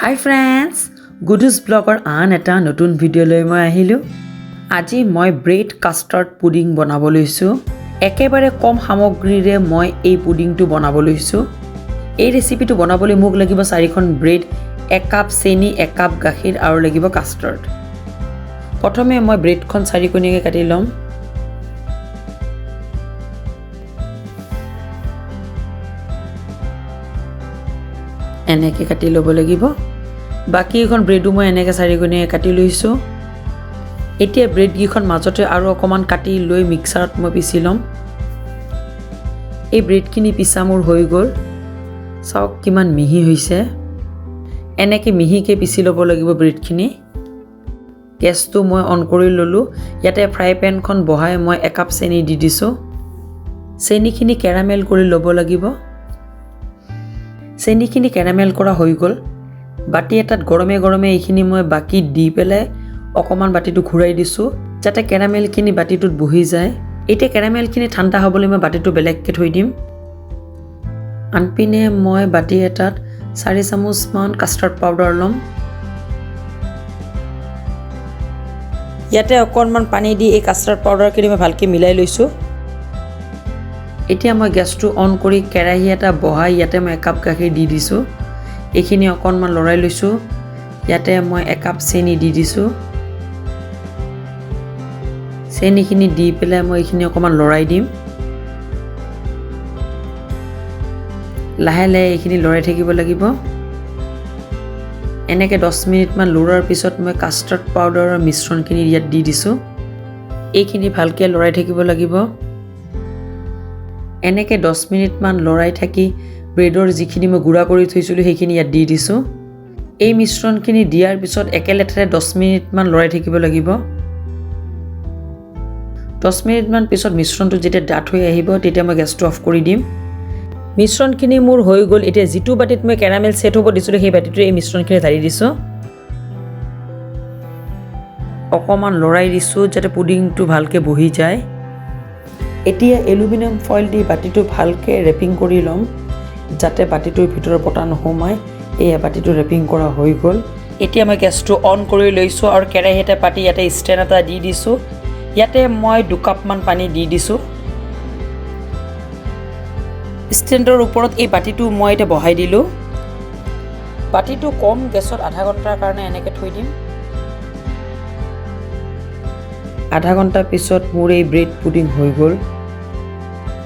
হাই friends, গুডুজ ব্লগৰ আন এটা নতুন ভিডিঅ'লৈ মই আহিলোঁ। আজি মই ব্ৰেড কাষ্টাৰ্ড পুডিং বনাব লৈছোঁ। একেবাৰে কম সামগ্ৰীৰে মই এই পুডিংটো বনাব লৈছোঁ। এই ৰেচিপিটো বনাবলৈ মোক লাগিব চাৰিখন ব্ৰেড, একাপ চেনি, একাপ গাখীৰ আৰু লাগিব কাষ্টাৰ্ড। প্ৰথমে মই ব্ৰেডখন চাৰিকোণীয়াকৈ কাটি ল'ম। এনেকৈ কাটি ল'ব লাগিব। বাকীকেইখন ব্ৰেডো মই এনেকৈ চাৰিকোণীয়াকৈ কাটি লৈছোঁ। এতিয়া ব্ৰেডকেইখন মাজতে আৰু অকণমান কাটি লৈ মিক্সাৰত মই পিচি ল'ম। এই ব্ৰেডখিনি পিচা মোৰ হৈ গ'ল। চাওক কিমান মিহি হৈছে। এনেকৈ মিহিকৈ পিচি ল'ব লাগিব ব্ৰেডখিনি। গেছটো মই অন কৰি ল'লোঁ। ইয়াতে ফ্ৰাই পেনখন বহাই মই একাপ চেনি দি দিছোঁ। চেনিখিনি কেৰামেল কৰি ল'ব লাগিব। চেনিখিনি কেৰামেল কৰা হৈ গ'ল। বাতি এটাত গৰমে গৰমে এইখিনি মই বাকি দি পেলাই অকণমান বাতিটো ঘূৰাই দিছোঁ, যাতে কেৰামেলখিনি বাতিটোত বহি যায়। এতিয়া কেৰামেলখিনি ঠাণ্ডা হ'বলৈ মই বাতিটো বেলেগকৈ থৈ দিম। আনপিনে মই বাতি এটাত 4 চামুচমান কাষ্টাৰ্ড পাউডাৰ ল'ম। ইয়াতে অকণমান পানী দি এই কাষ্টাৰ্ড পাউডাৰখিনি মই ভালকৈ মিলাই লৈছোঁ। এতিয়া মই গেছটো অন কৰি কেৰাহী এটা বহাই ইয়াতে মই একাপ গাখীৰ দি দিছোঁ। এইখিনি অকণমান লৰাই লৈছোঁ। ইয়াতে মই একাপ চেনি দি দিছোঁ। চেনিখিনি দি পেলাই মই এইখিনি অকণমান লৰাই দিম। লাহে লাহে এইখিনি লৰাই থাকিব লাগিব। এনেকৈ 10 মিনিটমান লৰোৱাৰ পিছত মই কাষ্টাৰ্ড পাউডাৰৰ মিশ্ৰণখিনি ইয়াত দি দিছোঁ। এইখিনি ভালকৈ লৰাই থাকিব লাগিব। এনেকৈ 10 মিনিটমান লৰাই থাকি ব্ৰেডৰ যিখিনি মই গুড়া কৰি থৈছিলোঁ, সেইখিনি ইয়াত দি দিছোঁ। এই মিশ্ৰণখিনি দিয়াৰ পিছত একেলেঠাৰে 10 মিনিটমান লৰাই থাকিব লাগিব। 10 মিনিটমান পিছত মিশ্ৰণটো যেতিয়া ডাঠ হৈ আহিব, তেতিয়া মই গেছটো অফ কৰি দিম। মিশ্ৰণখিনি মোৰ হৈ গ'ল। এতিয়া যিটো বাতিত মই কেৰামেল ছেট হ'ব দিছিলোঁ, সেই বাতিটোৰে এই মিশ্ৰণখিনি ঢালি দিছোঁ। অকণমান লৰাই দিছোঁ, যাতে পুডিংটো ভালকৈ বহি যায়। এতিয়া এলুমিনিয়াম ফইল দি বাতিটো ভালকৈ ৰেপিং কৰি ল'ম, যাতে বাতিটোৰ ভিতৰত বতাহ নোসোমায়। এয়া বাতিটো ৰেপিং কৰা হৈ গ'ল। এতিয়া মই গেছটো অন কৰি লৈছোঁ আৰু কেৰাহী এটা পাতি ইয়াতে ষ্টেণ্ড এটা দি দিছোঁ। ইয়াতে মই 2 কাপমান পানী দি দিছোঁ। ষ্টেণ্ডৰ ওপৰত এই বাতিটো মই এতিয়া বহাই দিলোঁ। বাতিটো কম গেছত আধা ঘণ্টাৰ কাৰণে এনেকৈ থৈ দিম। আধা ঘণ্টাৰ পিছত মোৰ এই ব্ৰেড পুডিং হৈ গ'ল।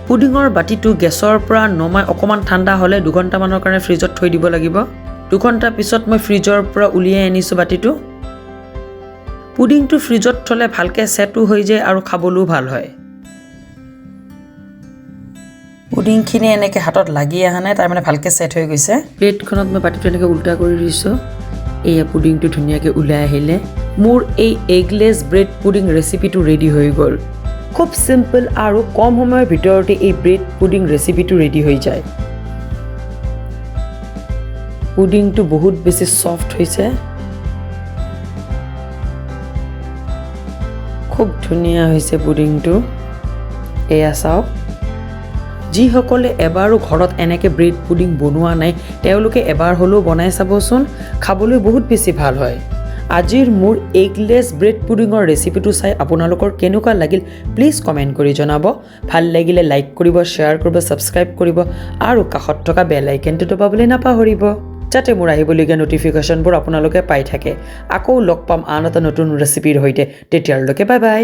পুডিঙৰ বাতিটো গেছৰ পৰা নমাই অকণমান ঠাণ্ডা হ'লে 2 ঘণ্টামানৰ কাৰণে ফ্ৰিজত থৈ দিব লাগিব। 2 ঘণ্টাৰ পিছত মই ফ্ৰিজৰ পৰা উলিয়াই আনিছোঁ বাতিটো। পুডিংটো ফ্ৰিজত থ'লে ভালকৈ ছেটো হৈ যায় আৰু খাবলৈও ভাল হয়। পুডিংখিনি এনেকৈ হাতত লাগি অহা নাই, তাৰমানে ভালকৈ ছেট হৈ গৈছে। প্লেটখনত মই বাতিটো এনেকৈ উল্টা কৰি দিছোঁ। এয়া পুডিংটো ধুনীয়াকৈ ওলাই আহিলে। মোৰ এই এগলেছ ব্ৰেড পুডিং ৰেচিপিটো ৰেডি হৈ গ'ল। খুব চিম্পল আৰু কম সময়ৰ ভিতৰতে এই ব্ৰেড পুডিং ৰেচিপিটো ৰেডি হৈ যায়। পুডিংটো বহুত বেছি ছফ্ট হৈছে। খুব ধুনীয়া হৈছে পুডিংটো। এয়া চাওক। যিসকলে এবাৰো ঘৰত এনেকৈ ব্ৰেড পুডিং বনোৱা নাই, তেওঁলোকে এবাৰ হ'লেও বনাই চাবচোন। খাবলৈ বহুত বেছি ভাল হয়। আজিৰ মোৰ এগলেছ ব্ৰেড পুডিঙৰ ৰেচিপিটো চাই আপোনালোকৰ কেনেকুৱা লাগিল, প্লিজ কমেণ্ট কৰি জনাব। ভাল লাগিলে লাইক কৰিব, শ্বেয়াৰ কৰিব, ছাবস্ক্ৰাইব কৰিব আৰু কাষত থকা বেল আইকনটো দবাবলৈ নাপাহৰিব, যাতে মোৰ আহিবলগীয়া ন'টিফিকেশ্যনবোৰ আপোনালোকে পাই থাকে। আকৌ লগ পাম আন এটা নতুন ৰেচিপিৰ সৈতে। তেতিয়ালৈকে বাই বাই।